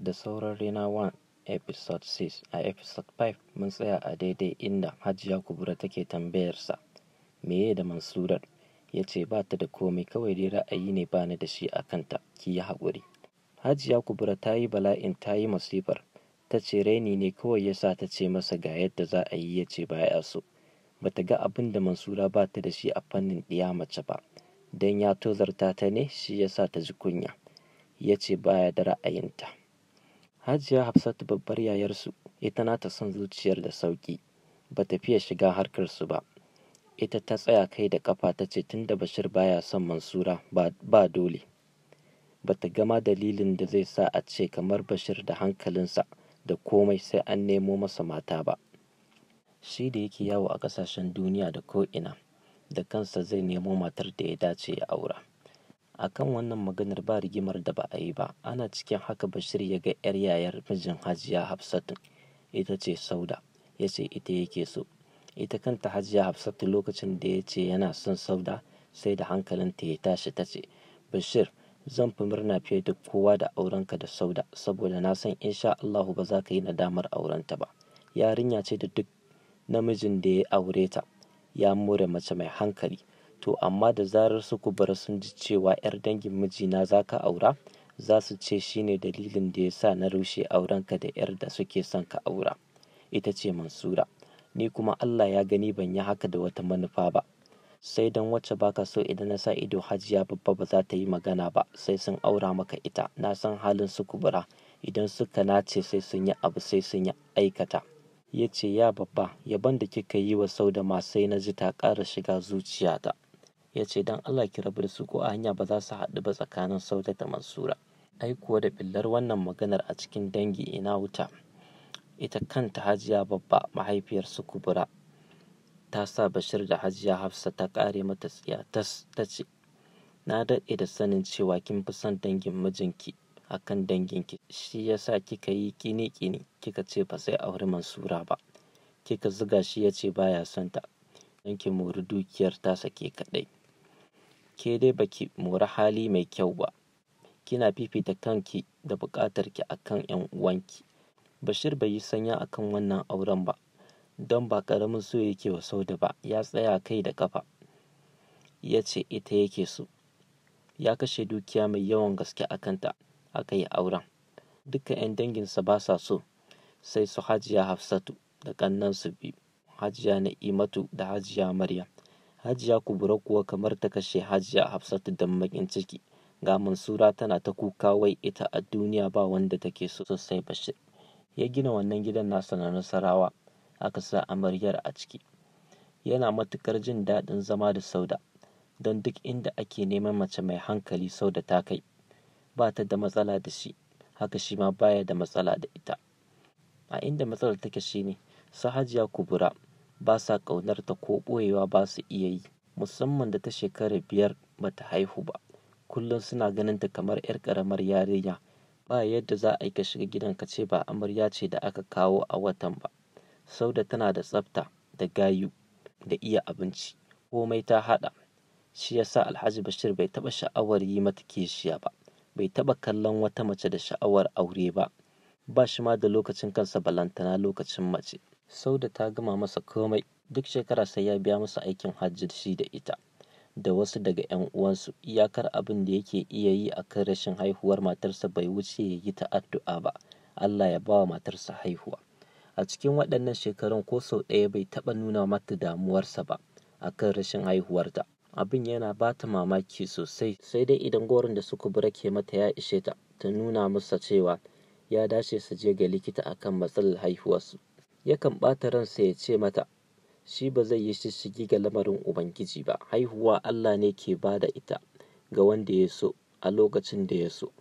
Da Sauran Rina 1 Episode 6. A Episode 5 mun tsaya a daidai inda Hajiya Kubura take tambayarsa meye da Mansurar. Ya ce ba ta da komai, kawai dai ra'ayi ne ba ni da shi a kanta, ki yi haƙuri. Hajiya Kubura ta yi bala'in, ta yi masifar. Ta ce raini ne kawai ya sa ta ce masa ga yadda za a yi, ya ce baya so. Ba ta ga abin da Mansura ba ta da shi a fannin ɗiya mace ba. Don ya tozarta ta ne shi ya sa ta ji kunya. Ya ce baya da ra'ayinta. Hajiya Hafsatu babbar yayarsu, ita nata son zuciyar da sauƙi, ba ta fiye shiga harkarsu ba. Ita ta tsaya kai da ƙafa ta ce tunda Bashir baya son Mansura ba dole. Ba ta gama dalilin da zai sa a ce kamar Bashir da hankalinsa da komai sai an nemo masa mata ba. Shi da yake yawo a ƙasashen duniya da ko'ina, da kansa zai nemo matar da ya dace ya aura. A kan wannan maganar ba rigimar da ba a yi ba. Ana cikin haka Bashir ya ga 'yar yayar mijin Hajiya Hafsatu, ita ce Sauda, ya ce ita yake so. Ita kanta Hajiya Hafsatu lokacin da ya ce yana son Sauda sai da hankalinta ya tashi, ta ce, Bashir, zan fi murna fiye da kowa da aurenka da Sauda, saboda na san insha Allahu ba za ka yi nadamar aurenta ba. Yarinya ce da duk namijin da ya aure ta ya more mace mai hankali. To amma da zarar su Kubura sun ji cewa 'yar dangin mijina za ka aura, za su ce shi ne dalilin da ya sa na rushe aurenka da 'yar da suke son ka aura. Ita ce Mansura. Ni kuma Allah ya gani ban yi haka da wata manufa ba. Sai don wacce baka so idan na sa ido Hajiya Babba ba za ta yi magana ba sai sun aura maka ita. Na san halin su Kubura, idan suka nace sai sun yi abu sai sun yi aikata. Ya ce ya Babba, yabon da kika yi wa Sauda ma sai na ji ta ƙara shiga zuciyata. Ya ce don Allah ki rabu da su, ko a hanya ba za su haɗu ba tsakanin Sauda da Mansura. Ai kuwa da ɓillar wannan maganar a cikin dangi ina wuta. Ita kanta Hajiya Babba mahaifiyar su Kubura ta sa Bashir da Hajiya Hafsa ta ƙare mata tsiya tas, ta ce na daɗe da sanin cewa kin fi son dangin mijinki akan danginki, shi ya sa kika yi ƙini-ƙini kika ce ba zai auri Mansura ba. Kika zuga shi ya ce baya son ta don ki mori dukiyar tasa ke kaɗai. Ke dai baki mori hali mai kyau ba. Kina fifita kanki da buƙatarki akan 'yan uwanki. Bashir bai yi sanya akan wannan auren ba, don ba ƙaramin so yake wa Sauda ba, ya tsaya kai da ƙafa. Ya ce ita yake so. Ya kashe dukiya mai yawan gaske a kanta aka yi auren. Dukkan 'yan danginsa ba sa so, sai su Hajiya Hafsatu da ƙannensu biyu, Hajiya Na'imatu da Hajiya Maryam. Hajiya Kubura kuwa kamar ta kashe Hajiya Hafsatu don baƙin ciki. Ga Mansura tana ta kuka wai ita a duniya ba wanda take so sai Bashir. Ya gina wannan gidan nasa na Nasarawa, aka sa amaryar a ciki. Yana matuƙar jin daɗin zama da Sauda, don duk inda ake neman mace mai hankali Sauda ta kai. Ba ta da matsala da shi, haka shi ma baya da matsala da ita. A inda matsalar take shi ne, su Hajiya Kubura ba sa ƙaunar ta ko ɓoyewa ba su iya yi, musamman da ta shekara 5 ba ta haihu ba. Kullum suna ganin ta kamar 'yar ƙaramar yarinya. Ba yadda za a yi ka shiga gidan ka ce ba amarya ce da aka kawo a watan ba. Sauda tana da tsafta da gayu da iya abinci, komai ta haɗa. Shi ya sa Alhaji Bashir bai taɓa sha'awar yi mata kishiya ba, bai taɓa kallon wata mace da sha'awar aure ba. Ba shi ma da lokacin kansa balantana lokacin mace. Sauda ta gama masa komai, duk shekara sai ya biya masa aikin hajji shi da ita, da wasu daga 'yan uwansu. Iyakar abin da yake iya yi a kan rashin haihuwar matarsa bai wuce ya yi ta addu'a ba, Allah ya ba wa matarsa haihuwa. A cikin waɗannan shekarun ko sau ɗaya bai taɓa nuna mata damuwarsa ba a kan rashin haihuwarta. Abin yana ba ta mamaki sosai, sai dai idan goron da su Kubura ke mata ya ishe ta, ta nuna masa cewa ya dace su je ga likita akan matsalar haihuwarsu. Yakan ɓata ransa ya ce mata shi ba zai yi shishshigi ga lamarin Ubangiji ba, haihuwa Allah ne ke ba da ita ga wanda ya so a lokacin da ya so.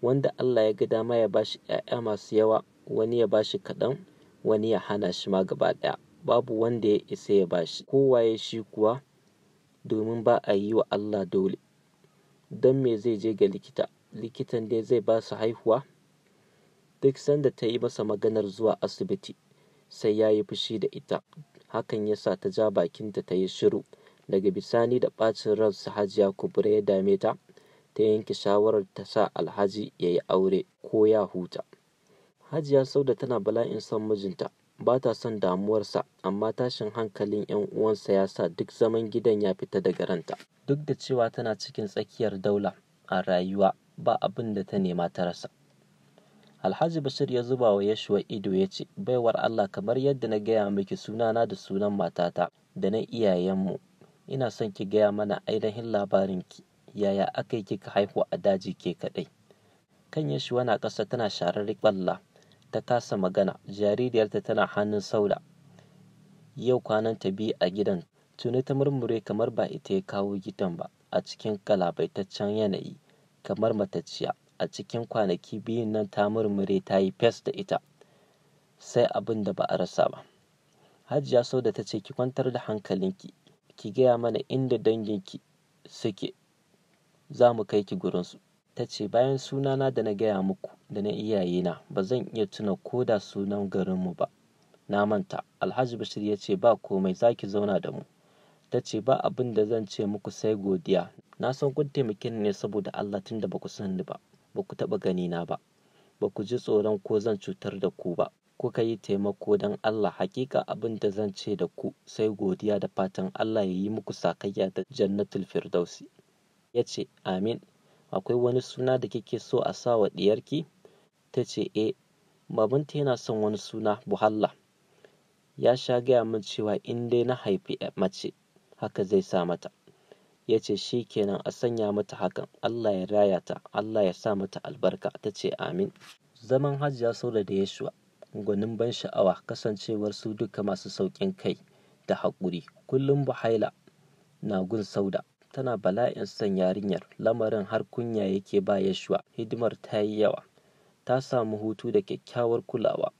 Wanda Allah ya ga dama ya ba shi 'ya'ya masu yawa, wani ya ba shi kaɗan, wani ya hana shi ma gaba ɗaya. Babu wanda ya isa ya ba shi, kowaye shi kuwa, domin ba a yi wa Allah dole. Don me zai je ga likita? Likitan dai zai ba su haihuwa? Duk sanda ta yi masa maganar zuwa asibiti, sai ya yi fushi da ita. Hakan ya sa ta ja bakinta ta yi shiru. Daga bisani da ɓacin ransa Hajiya Kubura ya dame ta, ta yanke shawarar ta sa Alhaji ya yi aure ko ya huta. Hajiya Sauda tana bala'in son mijinta, ba ta son damuwarsa, amma tashin hankalin 'yan uwansa ya sa duk zaman gidan ya fita daga ranta. Duk da cewa tana cikin tsakiyar daula a rayuwa, ba abin da ta nema ta rasa. Alhaji Bashir ya zuba wa Yeshuwa ido ya ce, "Baiwar Allah, kamar yadda na gaya miki sunana da sunan matata da na iyayenmu, ina son ki gaya mana ainihin labarinki, yaya aka yi kika haihu a daji ke kaɗai?" Kan Yeshuwa na ƙasa tana sharar ƙwalla, ta kasa magana, jaririyarta tana hannun Sauda. Yau kwananta 2 a gidan, tuni ta murmure kamar ba ita ya kawo gidan ba, a cikin galabaitaccen yanayi, kamar matacciya. A cikin kwanaki 2 nan ta murmure ta yi fes da ita, sai abin da ba a rasa ba. Hajiya Sauda ta ce, "Ki kwantar da hankalinki, ki gaya mana inda danginki suke, za mu kai ki gurinsu." Ta ce, "Bayan sunana da na gaya muku da na iyayena, ba zan iya tuna ko da sunan garinmu ba. Na manta." Alhaji Bashir ya ce, "Ba komai, za ki zauna da mu." Ta ce, "Ba abin da zan ce muku sai godiya. Na san kun taimake ni ne saboda Allah tun da ba ku san ni ba, ba ku taɓa ganina ba, ba ku ji tsoron ko zan cutar da ku ba. Kuka yi taimako don Allah. Hakika abin da zan ce da ku sai godiya da fatan Allah ya yi muku sakayya da Jannatul Firdausi." Ya ce, "Amin. Akwai wani suna da kike so a sa wa ɗiyarki?" Ta ce, "Eh, babanta yana son wani suna, Buhalla. Ya sha gaya min cewa in dai na haifi mace, haka zai sa mata." Ya ce, "Shi kenan, a sanya mata hakan. Allah ya raya ta, Allah ya sa mata albarka." Ta ce, "Amin." Zaman Hajiya Sauda da Yeshuwa gwanin ban sha'awa, kasancewar su duka masu sauƙin kai da haƙuri. Kullum Buhaila na gun Sauda, tana bala'in son yarinyar, lamarin har kunya yake ba Yeshuwa, hidimar ta yi yawa. Ta samu hutu da kyakkyawar kulawa.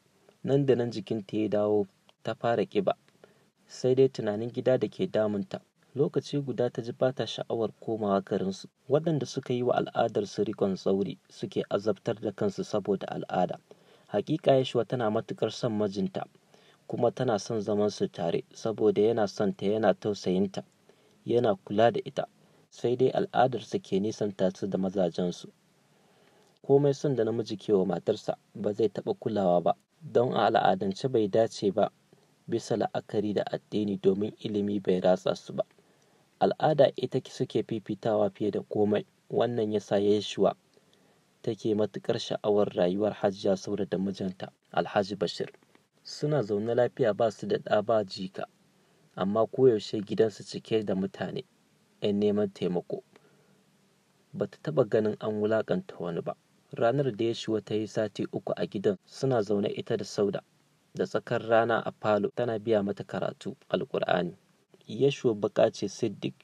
Nan da nan jikinta ya dawo, ta fara ƙiba. Sai dai tunanin gida da ke damunta. Lokaci guda ta ji ba ta sha'awar komawa garinsu. Waɗanda suka yi wa al'adarsu riƙon tsauri suke azabtar da kansu saboda al'ada. Hakika Yeshuwa tana matuƙar son mijinta, kuma tana son zaman su tare saboda yana son ta, yana tausayinta, yana kula da ita. Sai dai al'adarsu ke nisanta su da mazajensu. Komai son da namiji ke wa matarsa ba zai taɓa kulawa ba, don a al'adance bai dace ba bisa la'akari da addini, domin ilimi bai ratsa su ba. Al'ada ita suke fifitawa fiye da komai. Wannan ya sa Yeshuwa take matuƙar sha'awar rayuwar Hajiya Sauda da mijinta Alhaji Bashir. Suna zaune lafiya, ba su da ɗa ba jika, amma koyaushe gidansu cike da mutane 'yan neman taimako. Ba ta taɓa ganin an wulaƙanta wani ba. Ranar da Yeshuwa ta yi sati 3 a gidan, suna zaune ita da Sauda da tsakar rana a falo, tana biya mata karatu Alƙur'ani. Yeshuwa baƙa ce siddiq,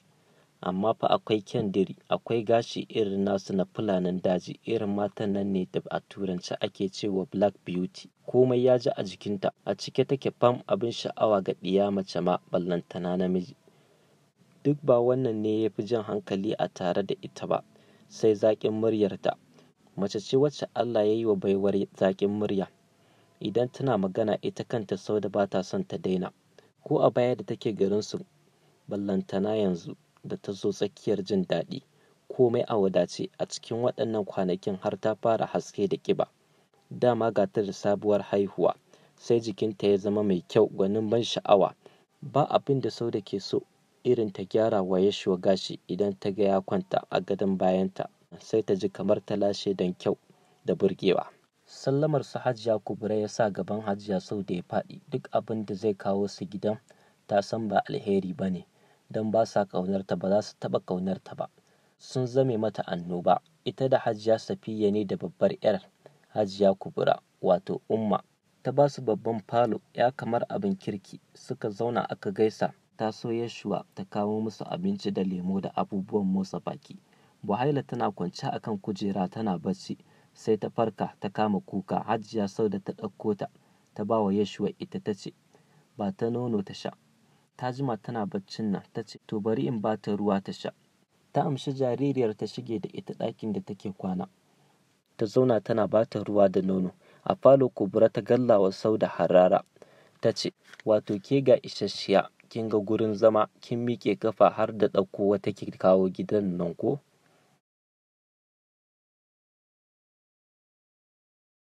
amma fa akwai kyan diri, akwai gashi irin nasu na fulanin daji, irin matan nan ne da a turance ake cewa Black Beauty. Komai ya ji a jikinta, a cike take fam, abin sha'awa ga ɗiya mace ma ballantana namiji. Duk ba wannan ne ya fi jan hankali a tare da ita ba, sai zaƙin muryarta. Mace ce wacce Allah ya yi wa baiwar zaƙin murya. Idan tana magana ita kanta Sauda ba ta son ta daina. Ko a baya da take garinsu, ballantana yanzu da ta zo tsakiyar jin daɗi, komai a wadace. A cikin waɗannan kwanakin har ta fara haske da ƙiba. Dama ga ta da sabuwar haihuwa, sai jikinta ya zama mai kyau gwanin ban sha'awa. Ba abin da Sauda ke so irin ta gyara wa Yeshuwa gashi idan ta ga ya kwanta a gadon bayanta, sai ta ji kamar ta lashe don kyau da burgewa. Sallamar su Hajiya Kubura ya sa gaban Hajiya Sauda ya faɗi. Duk abin da zai kawo su gidan ta san ba alheri ba ne, don ba sa ƙaunarta, ba za su taɓa ƙaunarta ba. Sun zame mata annoba. Ita da Hajiya Safiya ne da babbar 'yar Hajiya Kubura, wato Umma. Ta ba su babban falo, ya kamar abin kirki. Suka zauna aka gaisa. Ta so Yeshuwa ta kawo musu abinci da lemo da abubuwan motsa baki. Buhaila tana kwance a kan kujera tana bacci, sai ta farka ta kama kuka. Hajiya Sauda ta ɗauko ta, ta ba wa Yeshuwa ita, ta ce, "Ba ta nono ta sha." Ta jima tana baccin nan, ta ce, "To bari in ba ta ruwa ta sha." Ta amshi jaririyar ta shige da ita ɗakin da take kwana. Ta zauna tana ba ta ruwa da nono. A falo Kubura ta gallawa Sauda harara. Ta ce, "Wato ke ga isasshiya, kin ga gurin zama, kin miƙe kafa har da ɗauko wata ki kawo gidan nan ko?"